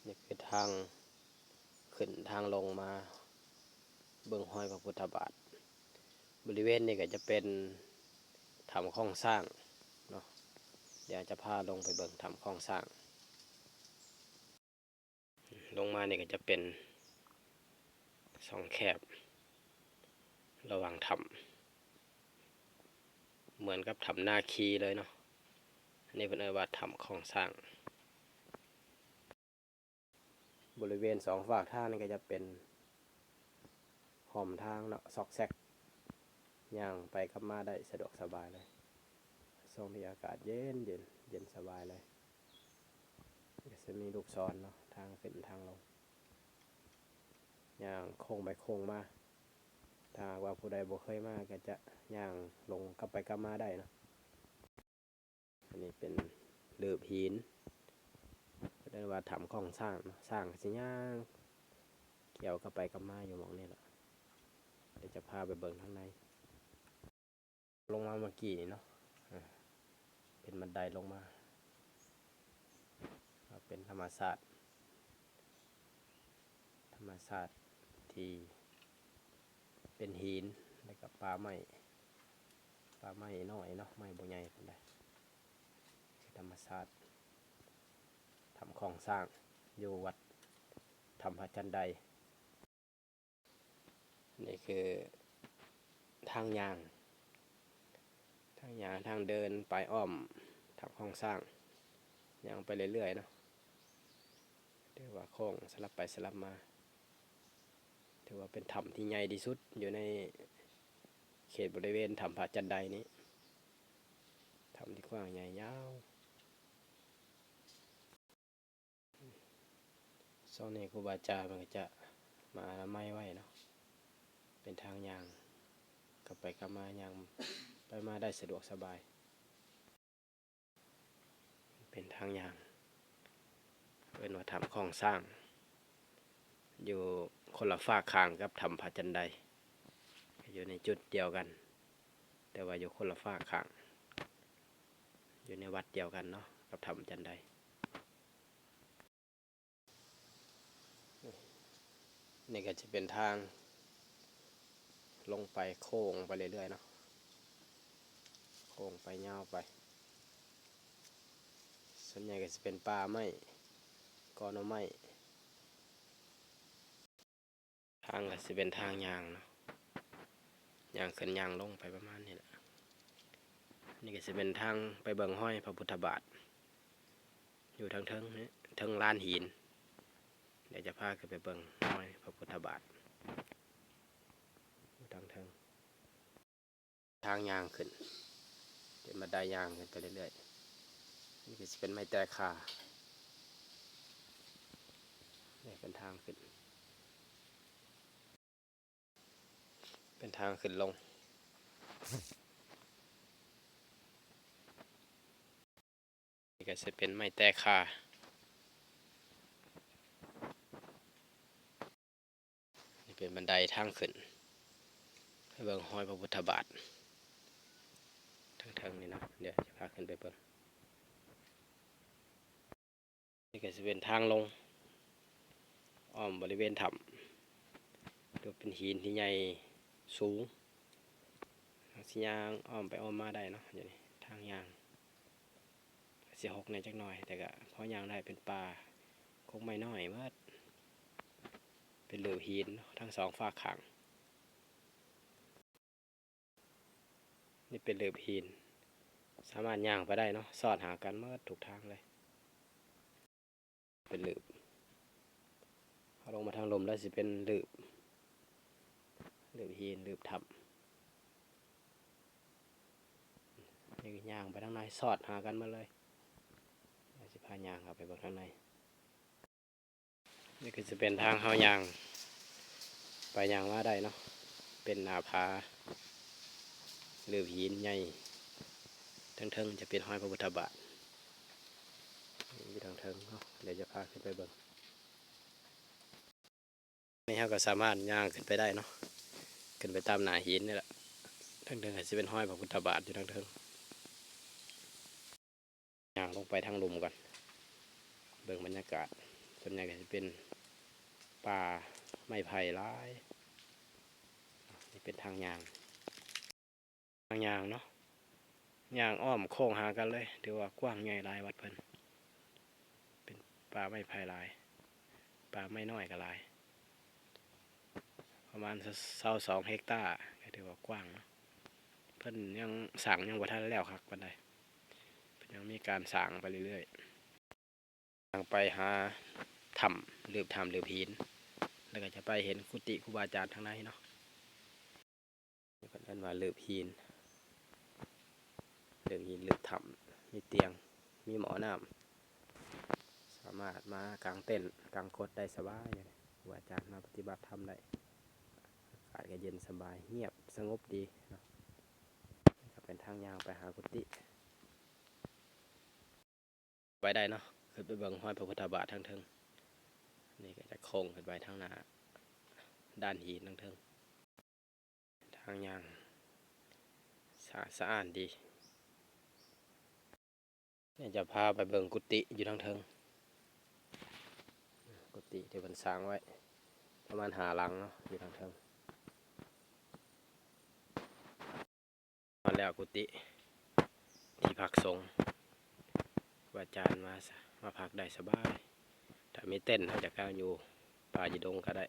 ນີ້ຄືທາງຂຶ້ນທາງລົງມາເບິ່ງຮອຍພະພຸດທະບາດ. ບໍລິເວນນີ້ກໍຈະເປັນຖ້ຳຂອງຊ້າງເນາະ, ດຽວຈະພາລົງໄປເບິ່ງຖ້ຳຂອງຊ້າງ. ລົງມານີ້ກໍຈະເປັນຊ່ອງແຄບລະຫວ່າງຖ້ຳ ເໝືອນກັບຖ້ຳນາຄີເລີຍເນາະ. ອັນນີ້ເພິ່ນເອີ້ນວ່າຖ້ຳຂອງຊ້າງ. ບໍລິເວນສອງຟາກທາງນີ້ກໍຈະເປັນຮ່ອມທາງເນາະ, ຊອກແຊກ ຍ່າງໄປກັບມາໄດ້ສະດວກສະບາຍເລີຍ. ຊ່ວງນີ້ອາກາດເຢັນໆ ເຢັນສະບາຍເລີຍ. ກໍຈະມີລູກສອນເນາະ, ທາງຂຶ້ນທາງລົງ ຍ່າງໂຄ້ງໄປໂຄ້ງມາ. ຖ້າຫາກວ່າຜູ້ໃດບໍ່ເຄີຍມາ ກໍຈະຍ່າງລົງກັບໄປກັບມາໄດ້ເນາະ. ອັນນີ້ເປັນເລີບຫີນ ເອີ້ນວ່າຖ້ຳຂອງຊ້າງເນາະ. ຊ້າງກໍຊິຍ່າງກ່ຽວກັບໄປກັບມາຢູ່ໝ່ອງນີ້ແຫຼະ. ດຽວຈະພາໄປເບິ່ງທາງໃນ. ລົງມາເມື່ອກີ້ນີ້ເນາະ, ເປັນບັນໄດລົງມາ, ເປັນທຳມະຊາດ ທຳມະຊາດທີ່ເປັນຫີນ ແລ້ວກໍປ່າໄມ້, ປ່າໄມ້ນ້ອຍເນາະ, ໄມ້ບໍ່ໃຫຍ່ປານໃດ. ທຳມະຊາດ ຖ້ຳຂອງຊ້າງ ຢູ່ວັດຖ້ຳພະຈັນໄດ. ນີ້ຄືທາງຍ່າງ, ທາງຍ່າງ ທາງເດີນໄປອ້ອມຖ້ຳຂອງຊ້າງ, ຍ່າງໄປເລື້ອຍໆເນາະ. ຖືວ່າໂຄ້ງສະຫຼັບໄປສະຫຼັບມາ, ຖືວ່າເປັນຖ້ຳທີ່ໃຫຍ່ທີ່ສຸດຢູ່ໃນເຂດບໍລິເວນຖ້ຳພະຈັນໄດນີ້, ຖ້ຳທີ່ກວ້າງໃຫຍ່ຍາວ. ຊ່ວງນີ້ຄູບາອາຈານເພິ່ນກໍຈະມາອະນາໄມໄວ້ເນາະ, ເປັນທາງຍ່າງກັບໄປກັບມາ, ຍ່າງໄປມາໄດ້ສະດວກສະບາຍ. ເປັນທາງຍ່າງ ເອີ້ນວ່າຖ້ຳຂອງຊ້າງ, ຢູ່ຄົນລະຟາກຂ້າງກັບຖ້ຳພະຈັນໄດ, ຢູ່ໃນຈຸດດຽວກັນ ແຕ່ວ່າຢູ່ຄົນລະຟາກຂ້າງ, ຢູ່ໃນວັດດຽວກັນເນາະ ກັບຖ້ຳຈັນໄດ. ນີ້ກໍຈະເປັນທາງລົງໄປ ໂຄ້ງໄປເລື້ອຍໆເນາະ, ໂຄ້ງໄປຍາວໄປ. ສ່ວນໃຫຍ່ກໍຊິເປັນປ່າໄມ້, ກໍໜໍ່ໄມ້. ທາງກໍຊິເປັນທາງຍ່າງເນາະ, ຍ່າງຂຶ້ນຍ່າງລົງໄປປະມານນີ້ແຫຼະ. ນີ້ກໍຊິເປັນທາງໄປເບິ່ງຮອຍພະພຸດທະບາດ ຢູ່ທາງເທິງນີ້, ເທິງລານຫີນ. ດຽວຈະພາຂຶ້ນໄປເບິ່ງຮອຍພະພຸດທະບາດ ຢູ່ທາງເທິງ. ທາງຍ່າງຂຶ້ນ ເປັນບັນໄດຍ່າງຂຶ້ນໄປເລື້ອຍໆ. ນີ້ກໍຊິເປັນໄມ້ແຕຄາ, ນີ້ເປັນທາງຂຶ້ນ, ເປັນທາງຂຶ້ນລົງ. ນີ້ກໍຊິເປັນໄມ້ແຕຄາ, ນີ້ເປັນບັນໄດທາງຂຶ້ນ ໄປເບິ່ງຮອຍພະພຸດທະບາດ ເທິງໆນີ້ເນາະ. ດຽວຈະພາຂຶ້ນໄປເບິ່ງ. ນີ້ກໍຊິເປັນທາງລົງອ້ອມບໍລິເວນຖ້ຳ, ກໍເປັນຫີນທີ່ໃຫຍ່ສູງ, ເຮົາຊິຍ່າງອ້ອມໄປອ້ອມມາໄດ້ເນາະ. ດຽວນີ້ທາງຍ່າງຊິຫົກແດ່ຈັກໜ້ອຍ, ແຕ່ກໍພໍຍ່າງໄດ້, ເປັນປ່າກົກໄມ້ນ້ອຍໝົດ, ເປັນເລິບຫີນເນາະ ທັງສອງຟາກຂ້າງ. ນີ້ເປັນເລິບຫີນ, ສາມາດຍ່າງໄປໄດ້ເນາະ, ສອດຫາກັນໝົດທຸກທາງເລີຍ. ເປັນເລິບ, ເຮົາລົງມາທາງລຸ່ມແລ້ວຊິເປັນເລິບ, ເລິບຫີນ, ເລິບຖ້ຳ. ນີ້ຍ່າງໄປທາງໃນ, ສອດຫາກັນໝົດເລີຍ. ດຽວຊິພາຍ່າງເຂົ້າໄປເບິ່ງທາງໃນ. ນີ້ກໍຈະເປັນທາງເຮົາຍ່າງໄປຍ່າງມາໄດ້ເນາະ, ເປັນໜ້າຜາ ຫຼືຫີນໃຫຍ່, ເທິງໆຈະເປັນຮອຍພະພຸດທະບາດຢູ່ເທິງໆເນາະ. ດຽວຈະພາຂຶ້ນໄປເບິ່ງ. ນີ້ເຮົາກໍສາມາດຍ່າງຂຶ້ນໄປໄດ້ເນາະ, ຂຶ້ນໄປຕາມໜ້າຫີນນີ້ແຫຼະ. ເທິງໆກໍຊິເປັນຮອຍພະພຸດທະບາດຢູ່ເທິງໆ. ຍ່າງລົງໄປທາງລຸ່ມກ່ອນ, ເບິ່ງບັນຍາກາດ ສ່ວນໃຫຍ່ກໍຊິເປັນປ່າໄມ້ໄຜ່ຫຼາຍ. ນີ້ເປັນທາງຍ່າງ ທາງຍ່າງເນາະ ຍ່າງອ້ອມໂຄ້ງຫາກັນເລີຍ ຖືວ່າກວ້າງໃຫຍ່ຫຼາຍວັດເພິ່ນ. ເປັນປ່າໄມ້ໄຜ່ຫຼາຍ ປ່າໄມ້ນ້ອຍກໍຫຼາຍ ປະມານຊາວສອງເຮັກຕາ ກໍຖືວ່າກວ້າງເນາະ. ເພິ່ນຍັງ ສ້າງຍັງບໍ່ທັນແລ້ວຄັກປານໃດ ເພິ່ນຍັງມີການສ້າງໄປເລື້ອຍໆ. ທາງໄປຫາຖ້ຳ ລືບຖ້ຳລືບຫີນ ແລ້ວກໍຈະໄປເຫັນກຸຕິຄູບາອາຈານທາງໃນເນາະ. ເພິ່ນເອີ້ນວ່າລືບຫີນ ລືບຫີນລືບຖ້ຳ ມີຕຽງ ມີໝໍ້ນ້ຳ ສາມາດມາກາງເຕັນກາງກົດໄດ້ສະບາຍ. ຄູບາອາຈານມາປະຕິບັດທຳໄດ້ ອາກາດກໍເຢັນສະບາຍ ຮຽບສະຫງົບດີເນາະ. ນີ້ກໍເປັນທາງຍ່າງໄປຫາກຸຕິ. ໄປໄດ້ເນາະ ຂຶ້ນໄປເບິ່ງຮອຍພະພຸດທະບາດທາງເທິງ. ນີ້ກໍຈະໂຄ້ງຂຶ້ນໄປທາງໜ້າ ດ້ານຫີນທາງເທິງ. ທາງຍ່າງສະອາດສະອ້ານດີ. ນີ້ຈະພາໄປເບິ່ງກຸຕິຢູ່ທາງເທິງ ກຸຕິທີ່ເພິ່ນສ້າງໄວ້ປະມານຫ້າຫຼັງເນາະ ຢູ່ທາງເທິງ. ຮອດແລ້ວກຸຕິທີ່ພັກສົງ ຄູອາຈານມາ ມາພັກໄດ້ສະບາຍ. ຖ້າມີເຕັນ ເຮົາຈະກາງຢູ່ປ່າຢູ່ດົງກໍໄດ້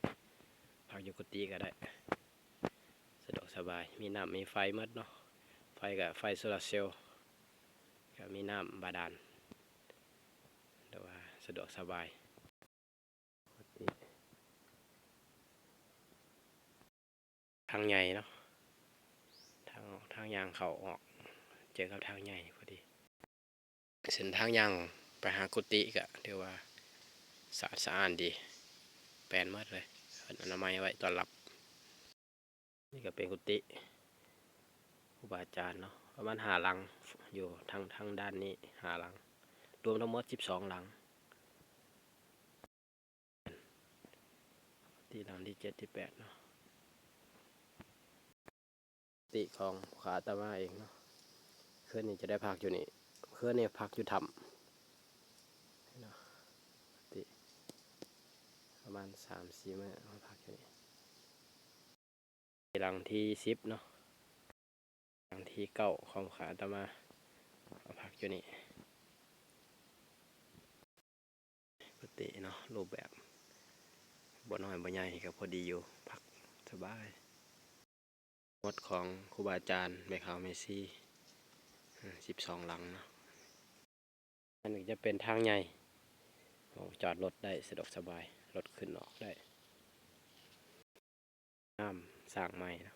ພັກຢູ່ກຸຕິກໍໄດ້ ສະດວກສະບາຍ. ມີນ້ຳມີໄຟໝົດເນາະ ໄຟກໍໄຟໂຊລາເຊວ ກໍມີນ້ຳບາດານ ແຕ່ວ່າສະດວກສະບາຍ. ທາງໃຫຍ່ເນາະ ທາງ ທາງຍ່າງເຂົ້າອອກ ເຈີກັບທາງໃຫຍ່ພໍດີ. ເສັ້ນທາງຍ່າງໄປຫາກຸຕິກະຖືວ່າສະອາດສະອ້ານດີ ແປນໝົດເລີຍ ເພິ່ນອະນາໄມໄວ້ຕ້ອນຮັບ. ນີ້ກະເປັນກຸຕິຄູບາອາຈານເນາະ ປະມານຫ້າຫຼັງ ຢູ່ທາງ ທາງດ້ານນີ້ຫ້າຫຼັງ ລວມທັງໝົດສິບສອງຫຼັງ. ທີ່ຫຼັງທີເຈັດ ທີແປດເນາະ ກຸຕິຂອງພວກຂ້າອາດຕະມາເອງເນາະ. ຄືນນີ້ຈະໄດ້ພັກຢູ່ນີ້ ຄືນນີ້ພັກຢູ່ຖ້ຳເນາະ ກຸຕິປະມານສາມສີ່ມື້ມາພັກຢູ່ນີ້. ຫຼັງທີສິບເນາະ ຫຼັງທີເກົ້າຂອງຂ້າອາດຕະມາ ມາພັກຢູ່ນີ້. ປົກກະຕິເນາະ ຮູບແບບບໍ່ນ້ອຍບໍ່ໃຫຍ່ກໍພໍດີຢູ່ ພັກສະບາຍ. ໝົດຂອງຄູບາອາຈານ ແມ່ຂາວແມ່ຊີ ເອີ ສິບສອງຫຼັງເນາະ. ອັນນີ້ຈະເປັນທາງໃຫຍ່ ໂອ້ ຈອດລົດໄດ້ສະດວກສະບາຍ ລົດຂຶ້ນອອກໄດ້. ນ້ຳສ້າງໃໝ່ເນາະ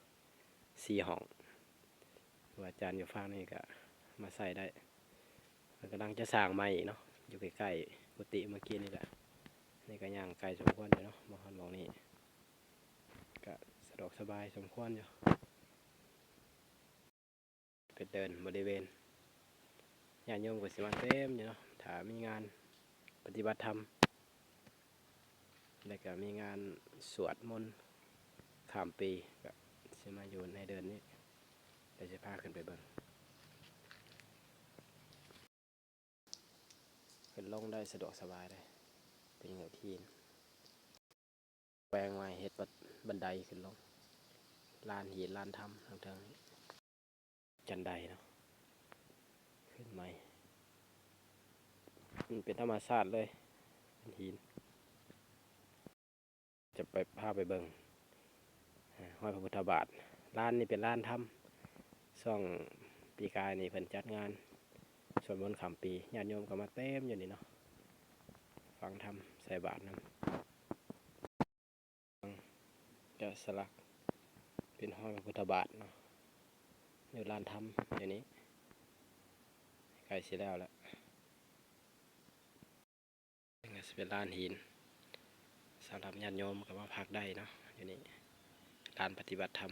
ສີ່ຫ້ອງ ຄູອາຈານຢູ່ຝັ່ງນີ້ກະມາໃຊ້ໄດ້. ເພິ່ນກຳລັງຈະສ້າງໃໝ່ອີກເນາະ ຢູ່ໃກ້ໆກຸຕິເມື່ອກີ້ນີ້ແຫຼະ. ນີ້ກະຍ່າງໄກສົມຄວນຢູ່ເນາະ ມາຮອດໝ່ອງນີ້ກະສະດວກສະບາຍສົມຄວນຢູ່. ໄປເດີນບໍລິເວນ ຍາດໂຍມກໍຊິມາເຕັມຢູ່ເນາະ ຖ້າມີງານປະຕິບັດທຳ ແລ້ວກໍມີງານສວດມົນຂ້າມປີ ກໍຊິມາຢູ່ໃນເດີ່ນນີ້ ດຽວຊິພາຂຶ້ນໄປເບິ່ງ. ຂຶ້ນລົງໄດ້ສະດວກສະບາຍເດ້ ເປັນເຫືອກຫີນ ແປງໃໝ່ເຮັດບັນໄດຂຶ້ນລົງ ລານຫີນລານທຳທາງເທິງນີ້ ຈັນໄດເນາະ ຂຶ້ນໃໝ່ ມັນເປັນທຳມະຊາດເລີຍ ເປັນຫີນ. ຈະໄປ ພາໄປເບິ່ງ ເອີ ຮອຍພະພຸດທະບາດ. ລານນີ້ເປັນລານທຳ ຊ່ວງປີກາຍນີ້ເພິ່ນຈັດງານສວດມົນຂ້າມປີ ຍາດໂຍມກໍມາເຕັມຢູ່ນີ້ເນາະ ຟັງທຳ ໃສ່ບາດນຳ. ແກະສະຫຼັກເປັນຮອຍພະພຸດທະບາດເນາະ ຢູ່ລານທຳຢູ່ນີ້ ໃກ້ຊິແລ້ວແລ້ວ. ນີ້ກໍຊິເປັນລານຫີນ ສຳລັບຍາດໂຍມກໍມາພັກໄດ້ເນາະ ຢູ່ນີ້ ລານປະຕິບັດທຳ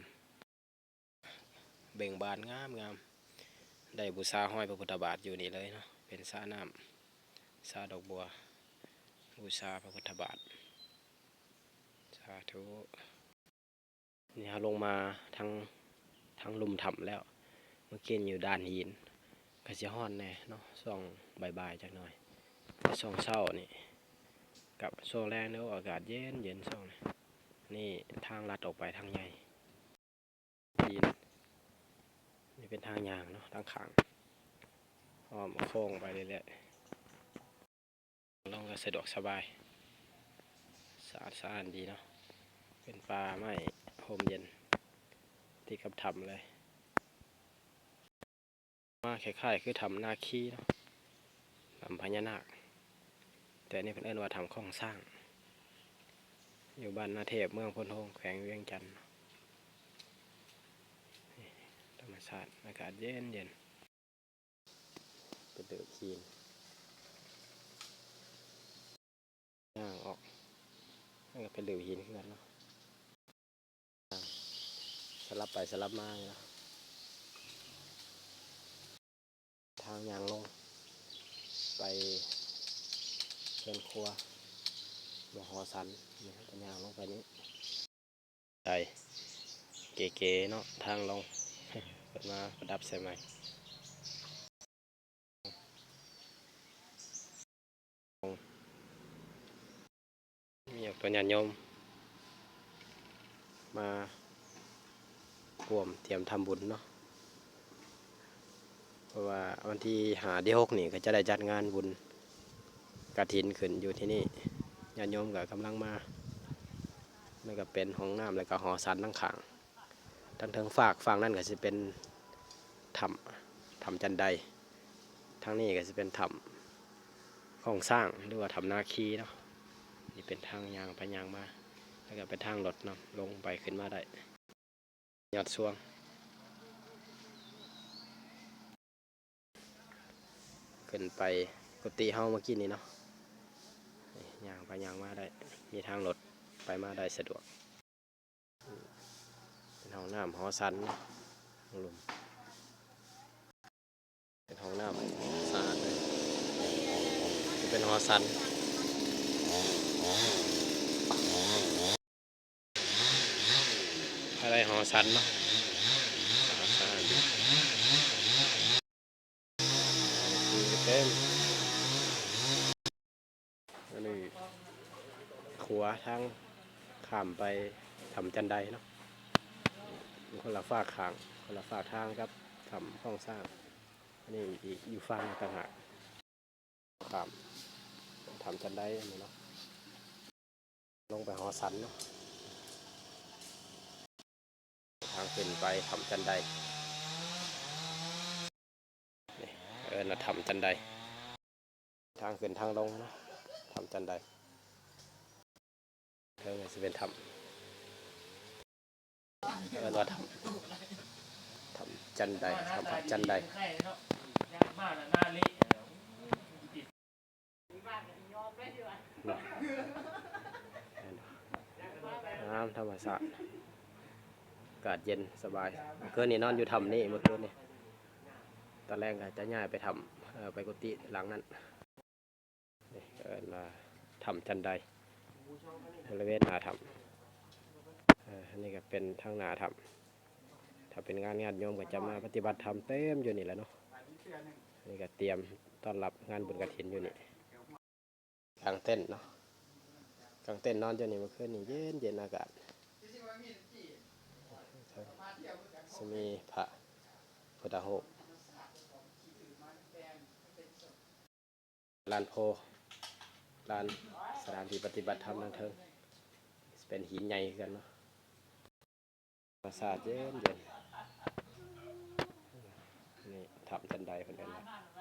ເບັ່ງບານງາມໆ ໄດ້ບູຊາຮອຍພະພຸດທະບາດຢູ່ນີ້ເລີຍເນາະ ເປັນສະນ້ຳ ສະດອກບົວ ບູຊາພະພຸດທະບາດ. ສາທຸ. ນີ້ເຮົາລົງມາທາງ ທາງລຸ່ມຖ້ຳແລ້ວ ເມື່ອກີ້ຢູ່ດ້ານຫີນ ກໍຊິຮ້ອນແດ່ເນາະ ຊ່ວງບ່າຍໆຈັກໜ່ອຍ ແຕ່ຊ່ວງເຊົ້ານີ້ ກັບຊ່ວງແລງເດີ ອາກາດເຢັນໆ ຊ່ວງນີ້. ນີ້ທາງລັດອອກໄປທາງໃຫຍ່ຈີນ. ນີ້ເປັນທາງຍ່າງເນາະ ທາງຂ້າງ ອ້ອມໂຄ້ງໄປເລື້ອຍໆ. ລົງກໍສະດວກສະບາຍ ສະອາດສະອ້ານດີເນາະ. ເປັນປ່າໄມ້ຮົ່ມເຢັນ ຕິດກັບຖ້ຳເລີຍ. ມາຄ້າຍໆຄືຖ້ຳນາຄີເນາະ ຖ້ຳພະຍານາກ, ແຕ່ນີ້ເພິ່ນເອີ້ນວ່າຖ້ຳຂ້ອງຊ້າງ ຢູ່ບ້ານນາເທບ ເມືອງໂພນໂຮງ ແຂວງວຽງຈັນ. ນີ້ທຳມະຊາດ ອາກາດເຢັນໆ ເປັນເດີກຫີນ. ຍ່າງອອກ ມັນກໍເປັນເຫຼືວຫີນຄືກັນເນາະ, ສະຫຼັບໄປສະຫຼັບມາຢູ່ເນາະ. ທາງຍ່າງລົງໄປເຮືອນຄົວ ຫຼືຫອສັນ. ນີ້ເຮົາກໍຍ່າງລົງໄປນີ້. ໄດ້ເກໆເນາະ ທາງລົງ ເພິ່ນມາປະດັບໃສ່ໃໝ່. ມີອອກຕອນຍາດໂຍມມາຮ່ວມຕຽມທຳບຸນເນາະ. ເພາະວ່າວັນທີຫ້າ ທີຫົກນີ້ ກໍຈະໄດ້ຈັດງານບຸນກະຖິນຂຶ້ນຢູ່ທີ່ນີ້. ຍາດໂຍມກໍກຳລັງມາ. ແລ້ວກໍເປັນຫ້ອງນ້ຳ ແລ້ວກໍຫໍສັນທາງຂ້າງ. ທາງເທິງຟາກຝັ່ງນັ້ນກໍຊິເປັນຖ້ຳ ຖ້ຳຈັນໄດ, ທາງນີ້ກໍຊິເປັນຖ້ຳຂ້ອງຊ້າງ ຫຼືວ່າຖ້ຳນາຄີເນາະ. ນີ້ເປັນທາງຍ່າງໄປຍ່າງມາ ແລ້ວກໍເປັນທາງລົດນຳ ລົງໄປຂຶ້ນມາໄດ້. ຍອດຊ່ວງ ຂຶ້ນໄປກຸຕິເຮົາເມື່ອກີ້ນີ້ເນາະ. ຍ່າງໄປຍ່າງມາໄດ້ ມີທາງລົດໄປມາໄດ້ສະດວກ. ເປັນຫ້ອງນ້ຳຫໍສັນເນາະ ເປັນຫ້ອງນ້ຳສະອາດເລີຍ. ເປັນຫໍສັນ ພາຍໃນຫໍສັນເນາະ ສະອາດ ເຕັມ. ອັນນີ້ຂົວທາງຂ້າມໄປຖ້ຳຈັນໄດເນາະ, ຄົນລະຟາກຂ້າງ ຄົນລະຟາກທາງກັບຖ້ຳຫ້ອງຊ້າງ. ອັນນີ້ອີກຢູ່ຝັ່ງຕ່າງຫາກ ຂ້າມຖ້ຳຈັນໄດອັນນີ້ເນາະ. ລົງໄປຫໍສັນເນາະ ທາງຂຶ້ນໄປຖ້ຳຈັນໄດ. ນີ້ເອີ້ນວ່າຖ້ຳຈັນໄດ ທາງຂຶ້ນທາງລົງເນາະ ຖ້ຳຈັນໄດ. ເທິງນີ້ຊິເປັນຖ້ຳ ເອີ້ນວ່າຖ້ຳ ຖ້ຳຈັນໄດ ຖ້ຳພະຈັນໄດ. ງາມທຳມະຊາດ ອາກາດເຢັນສະບາຍ. ເມື່ອຄືນນີ້ນອນຢູ່ຖ້ຳນີ້ ເມື່ອຄືນນີ້. ຕອນແລງກໍຈະຍ້າຍໄປຖ້ຳ ເອີ ໄປກຸຕິຫຼັງນັ້ນ. ນີ້ເອີ້ນວ່າຖ້ຳຈັນໄດ ບໍລິເວນໜ້າຖ້ຳ. ເອີ ອັນນີ້ກໍເປັນທາງໜ້າຖ້ຳ ຖ້າເປັນງານຍາດໂຍມກໍຈະມາປະຕິບັດທຳເຕັມຢູ່ນີ້ແຫຼະເນາະ. ນີ້ກໍຕຽມຕ້ອນຮັບງານບຸນກະຖິນຢູ່ນີ້. ກາງເຕັນເນາະ ກາງເຕັນນອນຢູ່ນີ້ ເມື່ອຄືນນີ້ເຢັນໆ ອາກາດ ຊິມີພະພຸດທະຮູບ ລານໂພ ລານສະຖານທີ່ປະຕິບັດທຳທາງເທິງ ເປັນຫີນໃຫຍ່ຄືກັນເນາະ. ທຳມະຊາດເຢັນໆ ນີ້ຖ້ຳຈັນໄດເພິ່ນເອີ້ນວ່າ.